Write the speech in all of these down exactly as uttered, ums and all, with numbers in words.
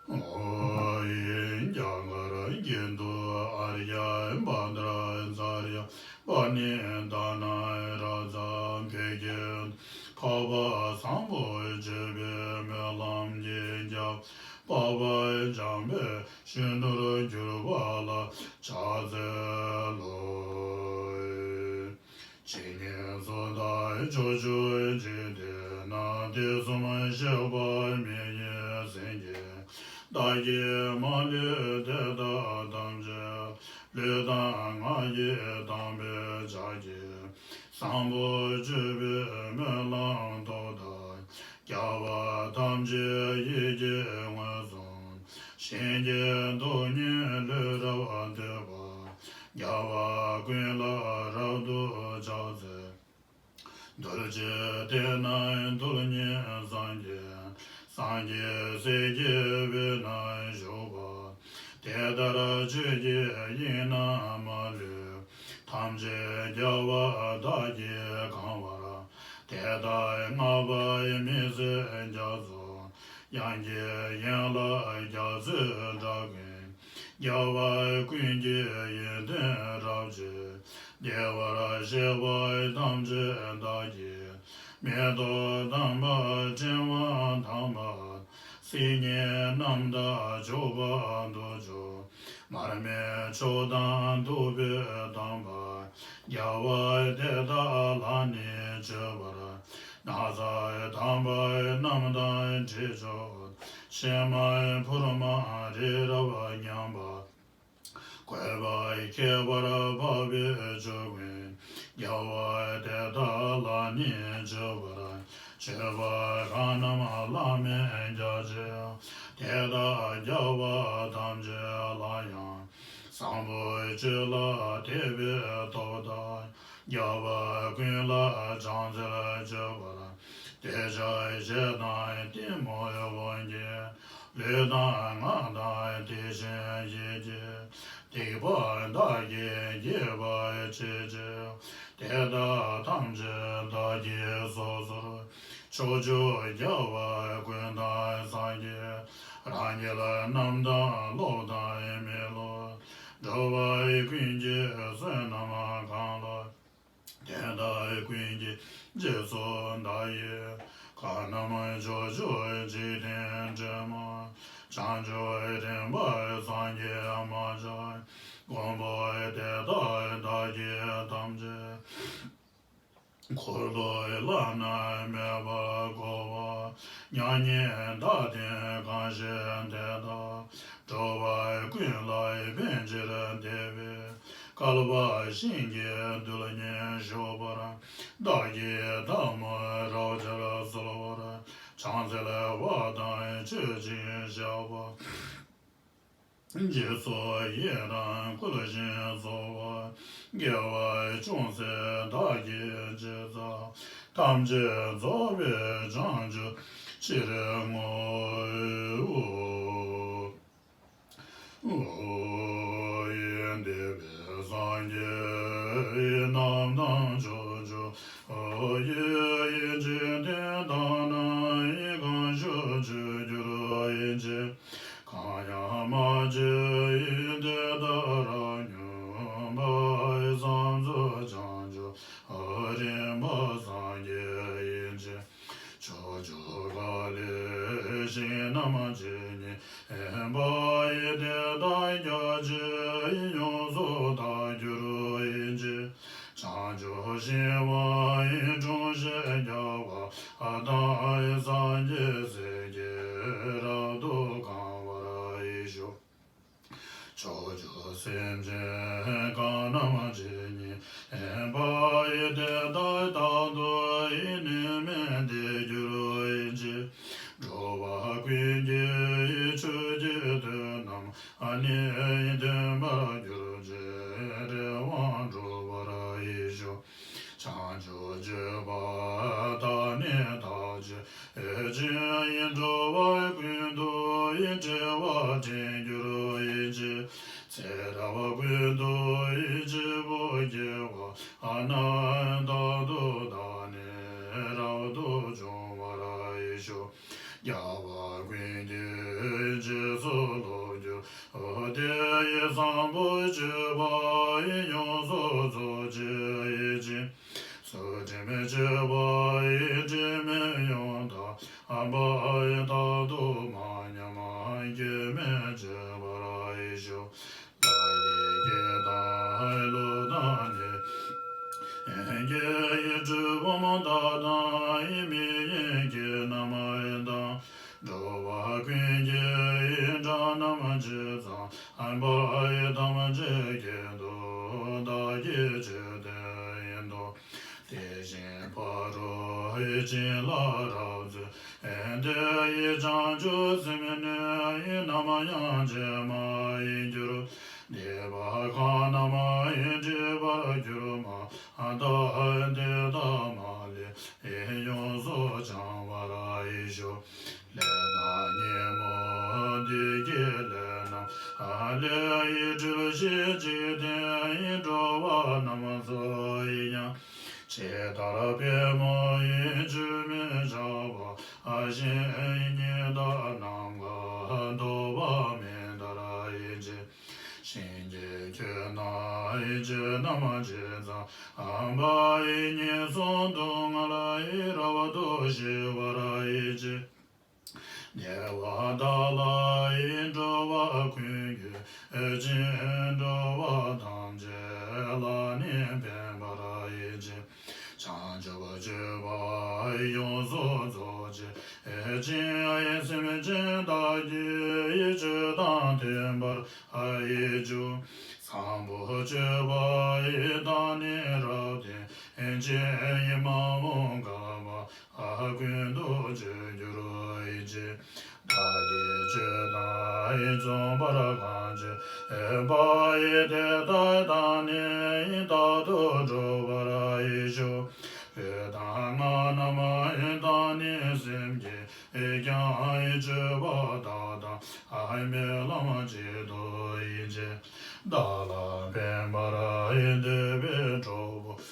ཨོ་ཡིག་རྒྱ་གར་དགེ་འདུན་ཨཱརྱ་བྷ་དྲ་ཙཱརྱ་པཱ་ཎི་ཏཱ་ན་རཱ་ཛ་བོད་ཀྱི་འཕགས་པ་བཟང་པོ་སྤྱོད་པའི་སྨོན་ལམ་གྱི་རྒྱ་བབ་པ་འཇམ་དཔལ་གཞོན་ནུར་གྱུར་པ་ལ་ཕྱག་འཚལ་ལོ། ཇི་སྙེད་སུ་དག་ཕྱོགས་བཅུའི་འཇིག་རྟེན་ན། དུས་གསུམ་གཤེགས་པ་མི་བསྐྱོད་སེང་གེ་བདག་གིས་མ་ལུས་དེ་དག་ཐམས་ཅད་ལུས་དང་ངག་གིས་དམ་པའི་ཕྱག་རྒྱའི་བཟང་པོ་སྤྱོད་པའི་སྨོན་ལམ་ཐོབ་པ་དང་། རྒྱལ་བ་ཐམས་ཅད་ཡིད་ཀྱིས་མངོན་སུམ་བཞེངས་ཀྱི་སྟོང་ཉིད་ལུས་རབ་ཐོབ་པ། རྒྱལ་བ་ཀུན་ལ་རབ་ཏུ་ཕྱག་འཚལ། རྡུལ་གཅིག་སྟེང་ན་རྡུལ་སྙེད་སངས་རྒྱས། སངས་རྒྱས་སྲས་ཀྱི་དབུས་ན་བཞུགས་པ། དེ་ལྟར་ཆོས་ཀྱི་དབྱིངས་རྣམས་མ་ལུས། ཐམས་ཅད་རྒྱལ་བ་དག་གིས་གང་བར། དེ་དག་བསྔགས་པ་མི་ཟད་རྒྱ་མཚོ། དབྱངས་ཀྱི་ཡན་ལག་རྒྱ་མཚོའི་སྒྲ་ཀུན། རྒྱལ་བ་ཀུན་གྱི་ཡོན་ཏན་རབ་བརྗོད། བདེ་བར་གཤེགས་པ་ཐམས་ཅད་བདག་གིས། མེ་ཏོག་དམ་པ་ཕྲེང་བ་དམ་པ། སིལ་སྙན་རྣམ་དག་མཆོད་པ་དུ་མཆོག། མར་མེ་མཆོག་དང་བདུག་སྤོས་དམ་པ། རྒྱལ་བ་དེ་དག་ལ་ནི་མཆོད་པར། ན་བཟའ་དམ་པ་རྣམས་དང་དྲི་མཆོག། ཕྱེ་མ་ཕུར་མ་རི་རབ་མཉམ་པ། བཀོད་པ་ཁྱད་པར་འཕགས་པའི་མཆོག་ཀུན། རྒྱལ་བ་དེ་དག་ལ་ནི་མཆོད་པར། མཆོད་པ་གང་རྣམས་བླ་མེད་རྒྱ་ཆེ། དེ་དག་རྒྱལ་བ་ཐམས་ཅད་ལ་ཡང་། བཟང་པོའི་སྤྱོད་ལ་དད་པའི་སྟོབས་དང་། རྒྱལ་བ་ཀུན་ལ་ཕྱག་འཚལ་མཆོད་པར། འདོད་ཆགས་ཞེ་སྡང་གཏི་མུག་དབང་གིས། ལུས་དང་ངག་དང་དེ་བཞིན་ཡིད་ཀྱི། སྡིག་པ་བདག་གིས་བགྱིས་པ་ཅི་མཆིས། དེ་དག་ཐམས་ཅད་བདག་གིས་སོ་སོར། ཕྱོགས་བཅུའི་རྒྱལ་བ་ཀུན་དང་སངས་རྒྱས། རང་རྒྱལ་རྣམས་དང་སློབ་དང་མི་སློབ། འགྲོ་བ་ཀུན་གྱི་བསོད་ནམས་གང་ལགས། དེ་དག་ཀུན་གྱི་རྗེས་སུ་བདག་ཡི། གང་རྣམས་ཕྱོགས་བཅུའི་འཇིག་རྟེན་དྲི་མ། བྱང་ཆུབ་སེམས་དཔའི་སངས་རྒྱས་མ་ཆགས། མགོན་པོ་དེ་དག་བདག་གིས་ཐམས་ཅད། འཁོར་ལོ་བླ་ན་མེད་པར་བསྐོར་བ། མྱ་ངན་འདའ་སྟོན་གང་བཞེད་དེ་དག། འགྲོ་བ་ཀུན་ལ་ཕན་ཕྱིར་བདེ་བའི། བསྐལ་པ་ཤིང་གི་རྡུལ་སྙེད་གཞོགས་པར། བདག་གིས་ཐལ་མོ་རབ་སྦྱར་གསོལ་བར། ཕྱག་འཚལ་བ་དང་མཆོད་ཅིང་བཤགས་པ། རྗེས་སུ་ཡི་རང་བསྐུལ་ཞིང་གསོལ་བ། དགེ་བ་ཅུང་ཟད་བདག་གིས་ཅི་བསགས། ཐམས་ཅད་རྫོགས་པའི་བྱང་ཆུབ་ཕྱིར་བསྔོ། འདས་པའི་སངས་རྒྱས་རྣམས་དང་ཕྱོགས་བཅུའི་ཡེ་འཇིག་རྟེན་དག་ན་གང་བཞུགས་བཞུགས་གྱུར་ཅིག། གང་ཡང་མ་མཆིས་དེ་དག་རབ་མྱོང་པ། བསམ་རྫོགས་བྱང་ཆུབ་རིམ་པ་སངས་རྒྱས་ཡེ་ཤེས། ཕྱོགས་བཅུ་ཀ་ལས་ཞིང་རྣམས་ཇི་སྙེད་ཡིན་པ་ཡི། དེ་དག་རྒྱ་ཆེ་ཡི་ཡོངས་སུ་དག་གྱུར་ཅིག། བྱང་ཆུབ་ཤིང་དབང་ཡི་དྲུང་ཞིང་རྒྱ་བ་དང་། སངས་རྒྱས་སྲས་ཀྱིས་རབ་ཏུ་གང་བར་ཤོག། ཕྱོགས་བཅུའི་སེམས་ཅན་གང་རྣམས་ཇི་སྙེད་ཡིན་པ་ཡི། དེ་དག་རྟག་ཏུ་ཡིད་གནས་མི་བདེ་གྱུར་ཅིག། འགྲོ་བ་ཀུན་གྱི་ཆོས་ཀྱི་དོན་རྣམས་ནི་ཐོས་པར་གྱུར་ཅིག། རེ་བ་འགྲུབ་པར་ཤོག། བྱང་ཆུབ་སྤྱོད་པ་དག་ནི་བདག་ཅག་ཡིད་བཞིན་ཡི། འགྲོ་བ་ཀུན་ཏུ་ཡི་བདེ་བ་དྲན་གྱུར་ཅིག། ཚེ་རབས་ཀུན་ཏུ་ཡི་སྐྱེས་བུ་དགེ་བ་རྣམས། རྟག་ཏུ་བདག་ནི་རབ་ཏུ་འབྱུང་བར་ཤོག། རྒྱལ་བ་ཀུན་གྱི་རྗེས་སུ་སློབ་གྱུར། དེ་ཡི་བཟང་པོ་སྤྱོད་པ་ཡོངས་སུ་རྫོགས་བྱེད་ཅིང་། ཚུལ་ཁྲིམས་སྤྱོད་པ་ཡི་དྲི་མེད་ཡང་དག་པ་ཡི། རྟག་ཏུ་མ་ཉམས་སྐྱོན་མེད་སྤྱོད་པར་ཤོག། བདག་གི་སྐད་དང་ཀླུ་དང་ནི། སྐད་ཡིག་གྲུལ་བུམ་དག་དང་ཡིད་མི་ཡིན་སྐད་རྣམས་དང་། འགྲོ་བ་ཀུན་གྱི་སྒྲ་རྣམས་ཇི་ཙམ་པ་ཡི། ཐམས་ཅད་སྐད་དུ་བདག་གིས་ཆོས་བསྟན་ཏོ། དེ་བཞིན་ཕ་རོལ་ཕྱིན་ལ་རབ་འཚོལ་ཏེ། བྱང་ཆུབ་སེམས་ནི་ནམ་ཡང་བརྗེད་མ་གྱུར། སྡིག་པ་གང་རྣམས་འདྲེན་པར་གྱུར་མ་ད། དེ་དག་མ་ལུས་ཡོངས་སུ་བྱང་བར་ཤོག། ལས་དང་ཉོན་མོངས་བདུད་ཀྱི་ལས་རྣམས་ལས། སྒྲིབ་བྱེད་འཇིག་རྟེན་འགྲོ་བ་རྣམས་སུ་ཡང་། ཇི་ལྟར་པདྨོ་ཡི་བཅུད་མི་ཆག་པ་བཞིན། ཉི་ཟླ་ནམ་མཁའ་དོག་པ་མེ་ལྟར་ཡིན་གྱི། བྱིན་གྱིས་ཁྱོད་ནི་ཆོས་རྣམས་ཇི་ཙམ་པ་ཡི། ངན་སོང་སྡུག་བསྔལ་ཡི་རབ་ཏུ་ཞི་བར་བྱེད་ཅིང་། བདེ་བ་དག་ལ་ཡི་འགྲོ་བ་ཀུན་འགོད་ཅིང་། འགྲོ་བ་ཐམས་ཅད་ལ་ནི་ཕན་པར་བྱེད་ཅིང་། བྱང་ཆུབ་སྤྱོད་པ་ཡོངས་སུ་རྫོགས་བྱེད་ཅིང་། སེམས་ཅན་དག་གི་ཡིད་ཆོས་དང་མཐུན་པར་ཡིད་འཇུག། བཟང་པོ་སྤྱོད་པ་ཡི་དང་ནི་རབ་བརྟན་ཅིང་། མ་འོངས་བསྐལ་པ་ཀུན་ཏུ་སྤྱོད་འགྱུར་ཅིག། བདག་གིས་ཆོས་དང་མཚུངས་པར་གང་སྤྱོད་པ་ཡི། དེ་དག་དང་ནི་རྟག་ཏུ་འགྲོགས་པར་ཤོག། ལུས་དང་ངག་རྣམས་དང་ནི་སེམས་ཀྱིས་ཀྱང་། སྤྱོད་པ་དག་དང་སྨོན་ལམ་གཅིག་ཏུ་ཡིད་ཆེས། བདག་ལ་ཕན་པར་འདོད་པའི་གྲོགས་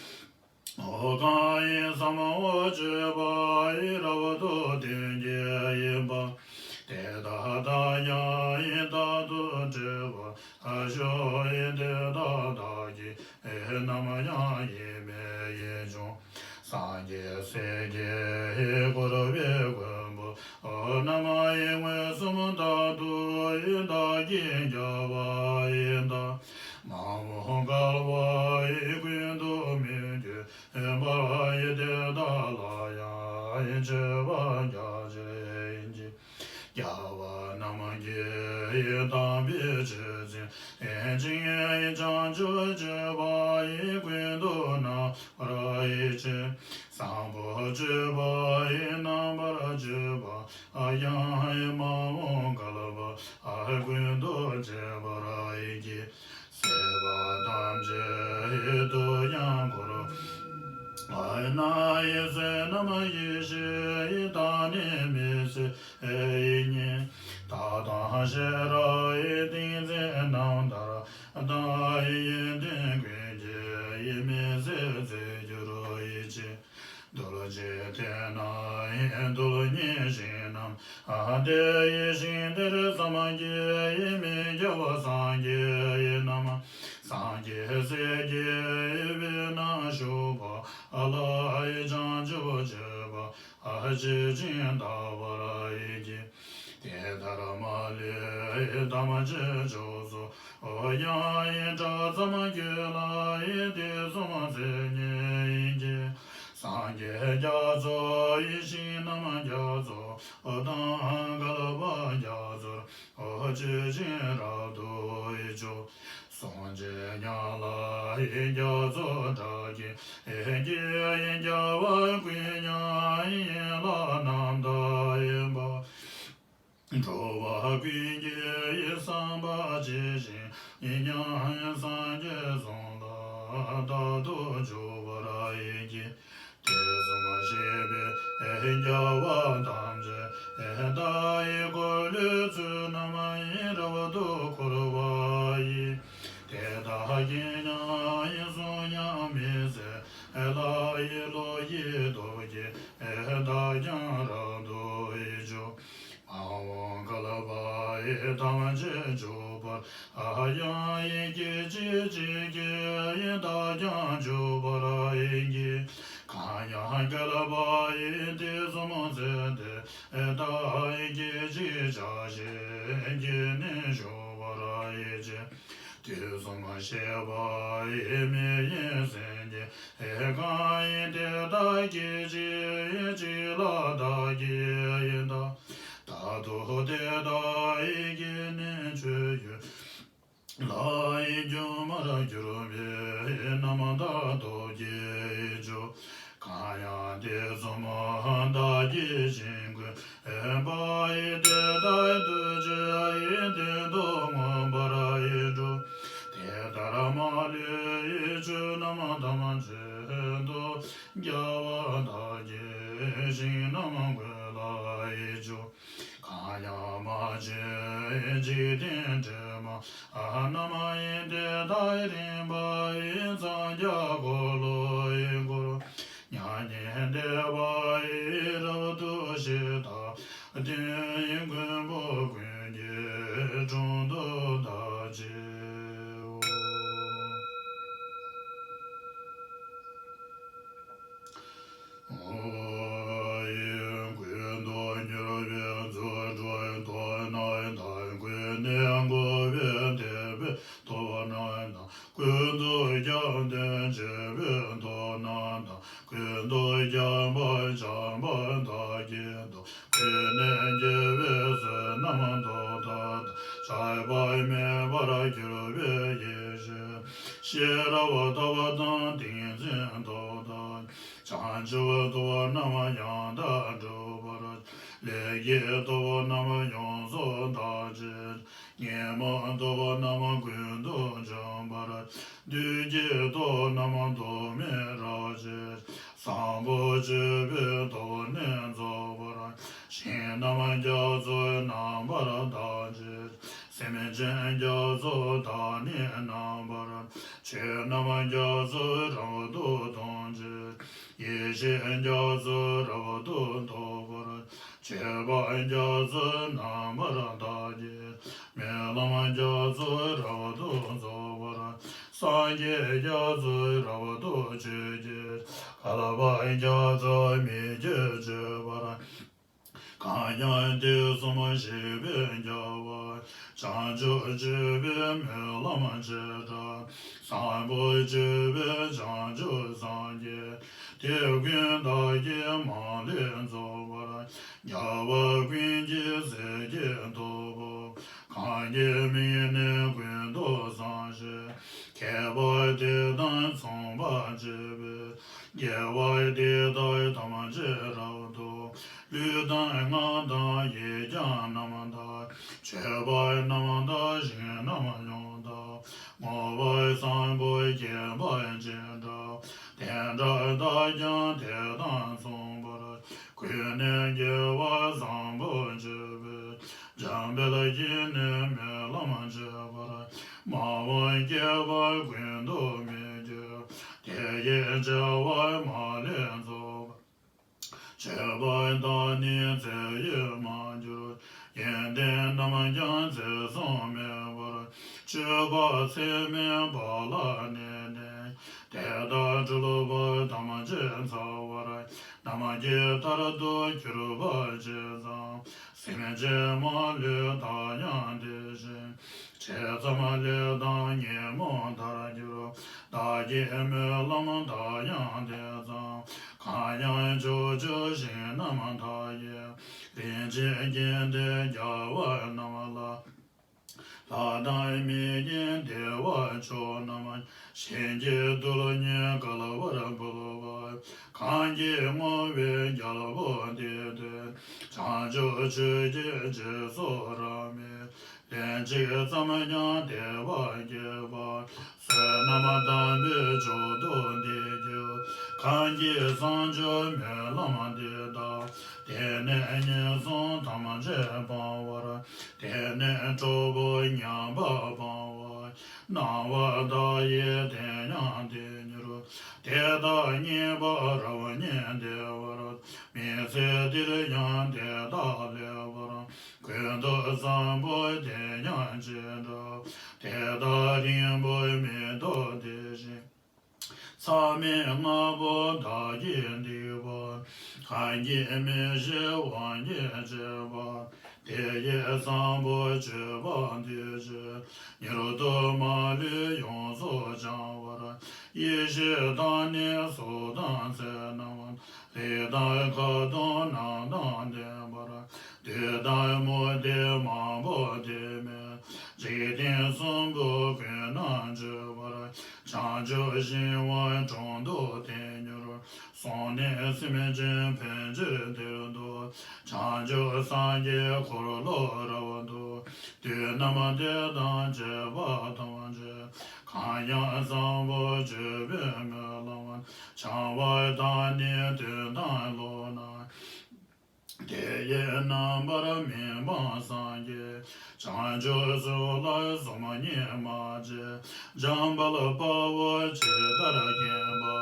པོ། གང་ཡིན་བསམ་པའི་སྤྱོད་པ་ཡི། རབ་ཏུ་བསྟེན་གྱི་ཡིན་པ། དེ་དག་དག་ཀྱང་ཡི་རྟག་ཏུ་སྤྱོད་པར་ཤོག། དེ་དག་བདག་གིས་ནམ་ཡང་ཡིད་མི་ཡིད་འབྱུང་། སངས་རྒྱས་སྲས་ཀྱིས་བསྐོར་བའི་མགོན་པོ་རྣམས་ཡི། མངོན་སུམ་རྟག་ཏུ་ཡི་བདག་གིས་རྒྱལ་བ་ཡི་བལྟ། མ་འོངས་བསྐལ་པ་ཡི་ཀུན་ཏུ་མི་འགྱུར་བར་ཡི། དེ་དག་ལ་ཡང་མཆོད་པ་རྒྱ་ཆེར་བགྱི། རྒྱལ་བ་རྣམས་ཀྱི་དམ་པའི་ཆོས་འཛིན་ཅིང་། བྱང་ཆུབ་སྤྱོད་པ་ཡི་ཀུན་ཏུ་སྣང་བར་བྱེད། བཟང་པོ་སྤྱོད་པ་ཡི་རྣམ་པར་སྤྱོད་པ་ཡང་། མ་འོངས་བསྐལ་པ་ཀུན་ཏུ་སྤྱད་པར་བགྱི། སྲིད་པ་ཐམས་ཅད་དུ་ཡང་འཁོར་བ་ན། ཡི་བསོད་ནམས་ཡེ་ཤེས་ཡི་དང་ནི་མི་ཟད་ཡིད་བརྙས། དག་དང་ཤེས་རབ་ཡི་ཏིང་འཛིན་རྣམ་ཐར་དང་། ཡི་ཡོན་ཏན་ཀུན་གྱི་ཡི་མི་ཟད་རྫས་འགྱུར་ཡིད་ཆེས། རྡུལ་གཅིག་དེ་ན་ཡི་རྡུལ་སྙེད་ཞིང་རྣམས་ཏེ། ཡི་ཞིང་དེར་བསམ་གྱིས་ཡི་མི་ཁྱབ་སངས་རྒྱས་ཡི་རྣམས། སངས་རྒྱས་སྲས་ཀྱི་ཡི་དཔལ་ན་བཞུགས་པ་ལ། ཡི་བྱང་ཆུབ་སྤྱོད་པ་ཇི་བཞིན་དག་པར་བགྱི། དེ་ལྟར་མ་ལུས་ཡི་ཐམས་ཅད་མཆོག་སུ་ཡང་། ཡི་དགྲ་ཙམ་ཁྱོད་ལ་ཡི་དུས་གསུམ་འཚེ་ཉེས་ཀྱི། སངས་རྒྱས་རྒྱ་མཚོ་ཡི་ཞིང་རྣམས་རྒྱ་མཚོ་དང་། བསྐལ་པ་རྒྱ་མཚོར་ཆོས་ཀྱི་རབ་ཏུ་ཡིད་འཇུག། གསུང་བྱེད་ཉམས་ལ་ཡི་རྒྱ་མཚོ་སྒྲ་གིས་བསྐྱེད། ཡི་རྒྱལ་བ་ཀུན་ཀྱང་ཡི་ཡན་ལག་རྣམ་དག་ཡིན་པ། འགྲོ་བ་ཀུན་གྱི་ཡི་བསམ་པ་ཇི་བཞིན་ཉིད་ཀྱང་། སངས་རྒྱས་གསུང་ལ་རྟག་ཏུ་འཇུག་པར་བགྱི། དུས་གསུམ་གཤེགས་པའི་རྒྱལ་བ་ཐམས་ཅད་དག། ཡི་འཁོར་ལོའི་ཚུལ་རྣམས་ཡི་རབ་ཏུ་བསྐོར་བ་ཡི། དེ་དག་གིས་ཀྱང་ཡི་གསུང་ཉམས་མི་ཟད་ལ། ཡི་བློ་ཡི་སྟོབས་ཀྱིས་བདག་ཀྱང་རབ་ཏུ་ཡིད་འཇུག། མ་འོངས་བསྐལ་པ་ཡི་ཐམས་ཅད་འཇུག་པར་ཡང་ཡིན་གྱི། ཅི་ཕྱིར་ཅིག་ཡིན་བདག་ཀྱང་འཇུག་པར་ཡིན་གྱི། གང་ཡང་བསྐལ་པ་ཡི་དུས་གསུམ་ཚེ་འདི་ལྟ་ཡིན་གྱི། ཅི་བྱ་ཞིག་གིས་ནི་ཞུགས་པར་ཡིད་ཆེས། དུས་གསུམ་གཤེགས་པ་ཡི་མི་ཡི་སེང་གེ་གང་ཡིན་དེ་དག་གིས། ཅི་ཡིན་ཅི་ལ་བདག་གིས་ཡིན་ད། ད་དུ་དེ་དག་ཡིད་ཀྱིས་ནི་མཆོད་ཡུལ་ལ་ཡིད་འགྱུར་མར་གྱུར་པའི་རྣམ་དག་སྟོབས་ཀྱིས་འཇུག་གང་ཡང་དེ་གསུམ་བདག་གིས་བྱིན་གུས་པ་ཡིས། དེ་དག་ཐུགས་རྗེ་ཡིས་དོན་དུ་མངོན་པར་འགྲུབ། དེ་ལྟར་མ་ལུས་ཡི་ཆོས་རྣམས་ཐམས་ཅད་དུ། རྒྱལ་བ་དག་གི་ཞིང་རྣམས་ཀུན་ལ་ཡིད་འཇུག་གང་ཡང་མ་མཆིས་འཇིག་རྟེན་དྲི་མ་རྣམས་ཡིན། དེ་དག་རིམ་པ་ཡིས་འཚང་རྒྱ་འཁོར་ལོ་ཡི་འཁོར། མྱ་ངན་འདས་པ་ཡི་རབ་ཏུ་ཞི་དང་ལྡན། མགོན་པོ་ཀུན་གྱི་དྲུང་དུ་བདག་མཆིའོ། ཡིད་ཀུན་ཏུ་མྱུར་བའི་རྫུ་འཕྲུལ་སྟོབས་རྣམས་དང་། ཀུན་ནས་བསྐོར་བའི་དད་པའི་སྟོབས་རྣམས་དང་། ཀུན་ཏུ་སྐྱབས་དང་བྱེད་པའི་སྟོབས་རྣམས་དང་། ཀུན་ཏུ་ཁྱབ་པ་འཇམ་དཔལ་དག་གི་སྟོབས། ཀུན་ནས་རྒྱལ་བའི་བསོད་ནམས་སྟོབས་དག་དང་། ཆགས་པ་མེད་པར་གྱུར་པའི་ཡེ་ཤེས། ཤེས་རབ་ཐོབ་དང་ཏིང་འཛིན་སྟོབས་དག་བྱང་ཆུབ་སྟོབས་རྣམས་ཡང་དག་འགྲུབ་པར། ལས་ཀྱི་སྟོབས་རྣམས་ཡོངས་སུ་དག་བྱེད། ཉོན་མོངས་སྟོབས་རྣམས་ཀུན་ཏུ་འཇོམས་པར། བདུད་ཀྱི་སྟོབས་རྣམས་དོན་མེད་རབ་བྱེད། བཟང་པོ་སྤྱོད་པའི་སྟོབས་ནི་རྫོགས་པར། ཞིང་རྣམས་རྒྱ་མཚོའི་རྣམ་པར་དག་བྱེད། སེམས་ཅན་རྒྱ་མཚོ་དག་ནི་རྣམ་པར། ཆོས་རྣམས་རྒྱ་མཚོས་རབ་ཏུ་མཐོང་བྱེད། ཡེ་ཤེས་རྒྱ་མཚོས་རབ་ཏུ་རྟོགས་པར། སྤྱོད་པ་རྒྱ་མཚོས་རྣམ་པར་དག་བྱེད། སྨོན་ལམ་རྒྱ་མཚོས་རབ་ཏུ་རྫོགས་པར། སངས་རྒྱས་རྒྱ་མཚོས་རབ་ཏུ་མཆོད་བྱེད། བསྐལ་པ་རྒྱ་མཚོས་མི་བསྐྱོད་སྤྱོད་པར། གང་ཡང་དུས་གསུམ་གཤེགས་པའི་རྒྱལ་བ། བྱང་ཆུབ་སྤྱོད་པའི་སྨོན་ལམ་བྱེ་བྲག་བཟང་པོ་སྤྱོད་པའི་བྱང་ཆུབ་སངས་རྒྱས། དེ་ཀུན་བདག་གིས་མ་ལུས་རྫོགས་པར། རྒྱལ་བ་ཀུན་གྱི་སྲས་ཀྱི་ཐུ་བོ། གང་གི་མིང་ནི་ཀུན་ཏུ་བཟང་ཞེས། མཁས་པ་དེ་དང་མཚུངས་པར་བྱེད་པའི། དགེ་བ་འདི་དག་ཐམས་ཅད་རབ་ཏུ། ལུས་དང་ངག་དང་ཡིད་ཀྱང་རྣམ་དག་མཆོད་པ་རྣམས་དང་ཞིང་རྣམས་ཡང་དག་བསྔོ་བ་བཟང་པོ་བསྐྱེད་པ་ཅི་འདྲ། དེ་འདྲ་བདག་ཀྱང་དེ་དང་མཚུངས་པར། ཀུན་ནས་དགེ་བ་བཟང་པོ་སྤྱོད་པའི། འཇམ་དཔལ་གྱིས་ནི་སྨོན་ལམ་བྱེད་པར། མ་འོངས་བསྐལ་པ་ཀུན་ཏུ་མི་སྐྱོ། དེ་ཡི་བྱ་བ་མ་ལུས་རྫོགས་པར། སྤྱོད་པ་དག་ནི་ཚེ་ཡི་མ་གྱུར། ཡོན་ཏན་རྣམས་ཀྱང་ཚེ་བཟུང་མེད་པར། སྤྱོད་པ་ཚད་མེད་པ་ལ་གནས་ནས། དེ་དག་སྤྲུལ་པ་ཐམས་ཅད་ཚར་བར། ནམ་མཁའི་མཐར་ཐུག་གྱུར་པ་ཇི་ཙམ། སེམས་ཅན་མ་ལུས་དག་ཡང་དེ་བཞིན། ཇི་ཙམ་ལས་དང་ཉོན་མོངས་མཐར་གྱུར། བདག་གི་སྨོན་ལམ་དག་ཡང་དེ་ཙམ། གང་ཡང་ཕྱོགས་བཅུའི་ཞིང་རྣམས་མཐའ་ཡས། རིན་ཆེན་གྱི་མདོས་རྒྱལ་བ་རྣམས་ལ། ལྷ་དང་མི་ཡི་བདེ་བ་མཆོག་རྣམས། བྱིན་གྱིས་རྡུལ་སྙེད་བསྐལ་པར་འབུལ་བ། གང་གིས་བསྔོ་བའི་རྒྱལ་པོ་འདི་ཐོས། བྱང་ཆུབ་ཆོས་ཀྱི་རྗེས་སུ་རབ་སྨིན། ལན་གཅིག་ཙམ་ཡང་དད་པ་བསྐྱེད་པ། བསོད་ནམས་དམ་པའི་མཆོག་ཏུ་འདི་འགྱུར། གང་གིས་བཟང་སྤྱོད་སྨོན་ལམ་འདི་དག་དེ་ནས་ངན་སོང་ཐམས་ཅད་སྤང་བར། དེ་ནས་གྲོགས་པོ་ཉམས་པ་སྤང་བ། སྣང་བ་དག་ཡི་དེ་ཡང་དེ་མྱུར། དེ་དག་རྙེད་པ་རབ་རྙེད་བདེ་བར། མི་ཚེ་འདིར་ཡང་དེ་དག་ལེགས་པར། དུ་བཟང་པོ་དེ་ཡང་ཇི་འདྲ། དེ་དག་རིང་པོར་མི་ཐོགས་དེ་བཞིན། མཚམས་མེད་ལྔ་པོ་བདག་གིས་འདེགས་པ། གང་གིས་མི་ཤེས་དབང་གིས་བྱས་པ། དེ་ཡི་བཟང་པོ་སྤྱོད་པ་འདུས་བྱས། མྱུར་དུ་མ་ལུས་ཡོངས་སུ་བྱང་བར། ཡེ་ཤེས་དང་ནི་གཟུགས་དང་ཚེ་རྣམས། ལུས་དང་ཁ་དང་ནང་དང་ལྡན་པར། བདུད་དང་མུ་སྟེགས་མང་པོ་དེ་མེད། འཇིག་རྟེན་གསུམ་པོ་ཀུན་ན་འཇུག་པར། བྱང་ཆུབ་ཤིང་དབང་དྲུང་དུ་བསྟེན་མྱུར། སོང་ནས་སེམས་ཅན་ཕན་ཕྱིར་དེར་འདུག། བྱང་ཆུབ་སངས་རྒྱས་འཁོར་ལོ་རབ་ཏུ། བདུད་རྣམས་དེ་དང་བཅས་པ་ཐམས་ཅད། གང་ཡང་བཟང་པོ་སྤྱོད་པའི་སྨོན་ལམ། བྱང་བ་དང་ནི་དོན་དམ་བློ་ན། དེ་ཡི་རྣམ་པར་སྨིན་པ་སངས་རྒྱས། བྱང་ཆུབ་སོགས་ལ་གཟུགས་བརྙན་མ་མཆིས། འཇམ་དཔལ་དཔའ་བོས་ཇི་ལྟར་མཁྱེན་པ།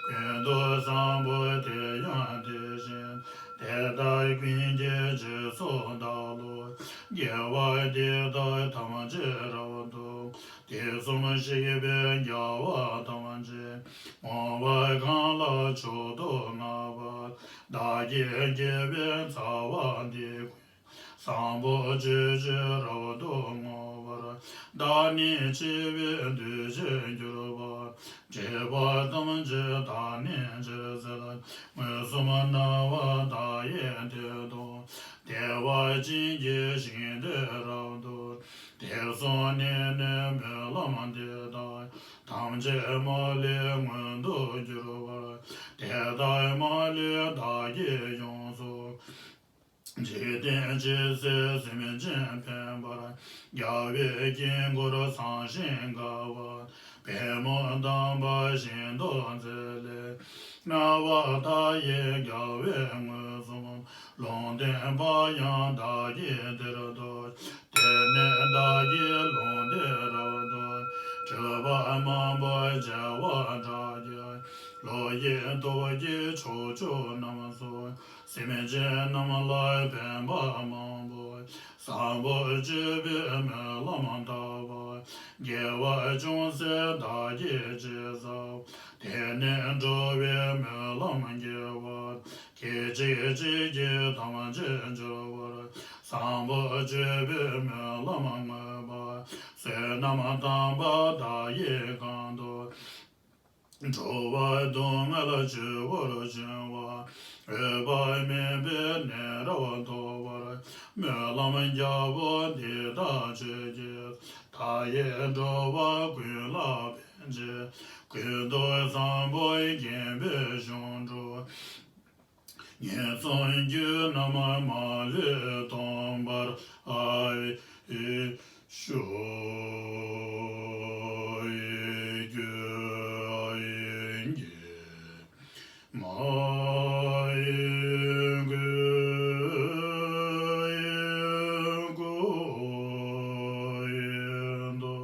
ཀུན་ཏུ་བཟང་པོ་དེ་ཡང་དེ་བཞིན། དེ་དག་ཀུན་གྱི་རྗེས་སུ་བདག་སློབ། དགེ་བ་འདི་དག་ཐམས་ཅད་རབ་ཏུ། དུས་གསུམ་གཤེགས་པའི་རྒྱལ་བ་ཐམས་ཅད། བསྔོ་བ་གང་ལ་མཆོག་ཏུ་བསྔགས་པ། བདག་གིས་དགེ་བའི་རྩ་བ་འདི་ཀུན། བཟང་པོ་སྤྱོད་ཕྱིར་རབ་ཏུ་བསྔོ་བར། བདག་ནི་འཆི་བའི་འདུ་བྱེད་གྱུར་པ། སྒྲིབ་པ་ཐམས་ཅད་དག་ནི་ཕྱིར་ཟད། མངོན་སུམ་སྣང་བ་མཐའ་ཡས་དེ་དག། བདེ་བ་ཅན་གྱི་ཞིང་དེ་རབ་ཏུ། དེར་སོང་ནས་ནི་སྨོན་ལམ་འདི་དག་ཐམས་ཅད་མ་ལུས་མངོན་དུ་གྱུར་པར། དེ་དག་མ་ལུས་བདག་གིས་ཡོངས་སུ། འཇིག་རྟེན་ཇི་སྲིད་སེམས་ཅན་ཕན་པར། རྒྱལ་བའི་དཀྱིལ་འཁོར་བཟང་ཞིང་དགའ་བ། པདྨོ་དམ་པ་ཤིན་ཏུ་མཛེས་ལས། སྨྲ་བ་མཐའ་ཡས་རྒྱལ་བས་མངོན་སུམ། ལུང་བསྟན་པ་ཡང་བདག་གིས་དེར་ཐོས། དེ་ནས་བདག་གིས་ལུང་དེ་རབ་ཏུ། དྲིལ་བ་མང་པོ་བྱེ་བ་ཕྲག་བརྒྱ། ལོ་ཡི་སྟོབས་ཀྱིས་ཕྱོགས་བཅུ་རྣམས་སུ། སེམས་ཅན་རྣམས་ལ་ཕན་པ་མང་པོ། བཟང་པོ་སྤྱོད་པའི་སྨོན་ལམ་བཏབ་པ། དགེ་བ་ཅུང་ཟད་བདག་གིས་ཅི་བསགས། དེ་ནས་འགྲོ་བའི་སྨོན་ལམ་དགེ་བ། སྐད་ཅིག་གཅིག་གིས་ཐམས་ཅད་འབྱོར་བར། བཟང་པོ་སྤྱོད་པའི་སྨོན་ལམ་བསྔོས་པ། བསོད་ནམས་དམ་པ་དག་ཡིས་གང་དུ། འགྲོ་བ་སྡུག་བསྔལ་ཆེ་བར་འབྱུང་བ། འོད་དཔག་མེད་པའི་གནས་རབ་ཐོབ་པར། སྨོན་ལམ་རྒྱལ་པོ་འདི་དག་ཆོས་ཀྱི། མཐའ་ཡས་འགྲོ་བ་ཀུན་ལ་ཕན་ཕྱིར། ཀུན་ཏུ་བཟང་པོས་བརྒྱན་པའི་གཞུང་དྲུག། ངན་སོང་རྒྱུ་རྣམས་མ་ལུས་སྟོངས་པར། ཨ་ཡེ་ཤོ་ཡེ་གུ་ཨ་ཡེ་གེ་མ་ཡེ་གུ་ཡེ་གུ་ཡེ་དོ།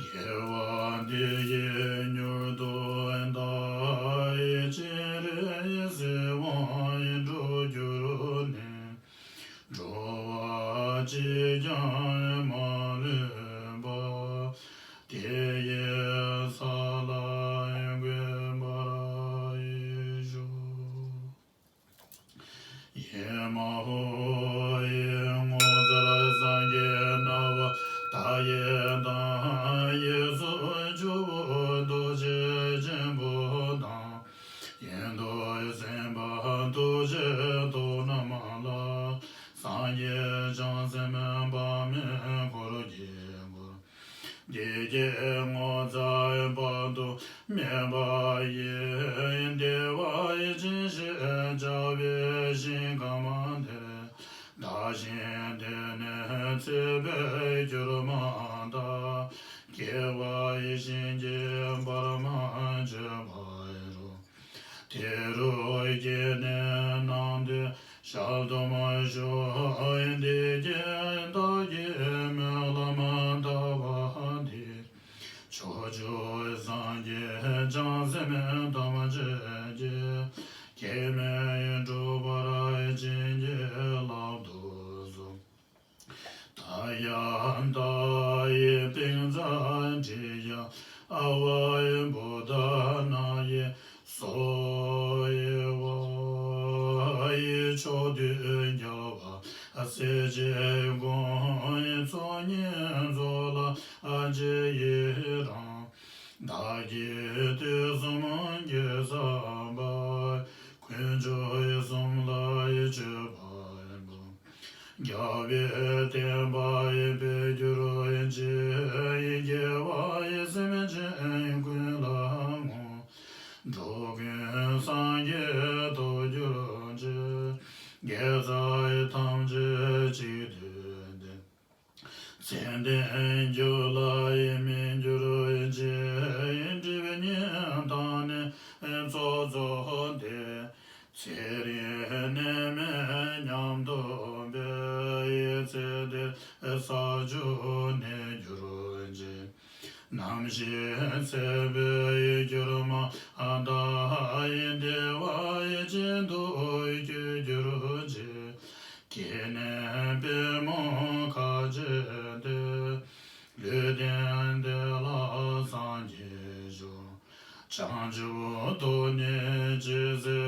དགེ་བ་འདི་ཡིས་མྱུར་དུ་བདག་སྤྱན་རས་གཟིགས་དབང་འགྲུབ་གྱུར་ནས། འགྲོ་བ་གཅིག་ཀྱང་མ་ལུས་པ། དེ་ཡི་ས་ལ་འགོད་པར་ཤོག། ཨེ་མ་ཧོ། ངོ་མཚར་སངས་རྒྱས་རྣམ་པར་དག་ཡས་དང་། གཡས་སུ་ཇོ་བོ་རྡོ་རྗེ་ཆེན་པོ་དང་། གཡོན་དུ་སེམས་དཔའ་ཐུགས་རྗེ་ཐོབ་རྣམས་ལ། སངས་རྒྱས་བྱང་སེམས་དཔག་མེད་འཁོར་གྱིས་བསྐོར། བདེ་དགྱེས་ངོ་མཚར་དཔག་ཏུ་མེད་པ་ཡི། བདེ་བ་ཅན་ཞེས་བྱ་བའི་ཞིང་ཁམས་དེར། བདག་གཞན་དེ་ནས་ཚེ་འཕོས་གྱུར་མ་ཐག། སྐྱེ་བ་ཡི་ཞིང་གི་བར་མ་ཆོད་པ་རུ། དེ་རུ་སྐྱེས་ནས་ནམ་དུས་ཞག་དུམ་ཞོག། བདེ་དགྱེས་བདག་གིས་སྨོན་ལམ་བཏབ་པ་འདི། ཕྱོགས་བཅུའི་སངས་རྒྱས་བྱང་སེམས་ཐམས་ཅད་ཀྱིས། གེགས་མེད་འགྲུབ་པར་བྱིན་གྱིས་བརླབ་ཏུ་གསོལ། ད་ཡ་ཏ་ཡེ་པིང་ཙ་དྲི་ཡ་ཨ་ཝ་ཡེ་བོ་དྷ་ན་ཡེ་སྭཱ་ཧཱ། ཕྱོགས་དུས་རྒྱལ་བ་སྲས་བཅས་དགོངས་ཚོགས་བསྙེན་རྫོགས་ལ་རྗེས་ཡི་རང་། བདག་གིས་དུས་གསུམ་དགེ་བསགས་པ། དཀོན་མཆོག་གསུམ་ལ་མཆོད་པ་འབུལ། རྒྱལ་བའི་བསྟན་པ་འཕེལ་གྱུར་ཅིག། དགེ་བ་སེམས་ཅན་ཀུན་ལ་བསྔོ། འགྲོ་ཀུན་སངས་རྒྱས་ཐོབ་གྱུར་ཅིག། དགེ་རྩ་ཐམས་ཅད་གཅིག་བསྡུས་ཏེ། ཚེ་འདས་རྒྱུད་ལ་སྨིན་གྱུར་ཅིག། སྒྲིབ་གཉིས་དག་ནས་ཚོགས་རྫོགས་ཏེ། ཚེ་རིང་ནད་མེད་ཉམས་རྟོགས་པའི། ཚེ་འདིར་ས་བཅུ་གནས་གྱུར་ཅིག། ནམ་ཞིག་ཚེ་འཕོས་གྱུར་མ་ཐག། བདེ་བ་ཅན་དུ་སྐྱེ་གྱུར་ཅིག། སྐྱེས་ནས་པདྨོ་ཁ་ཕྱེ་སྟེ། ལུས་རྟེན་དེ་ལ་སངས་རྒྱས་ཤོག། བྱང་ཆུབ་ཏུ་གནས་ཅི་ཟེར།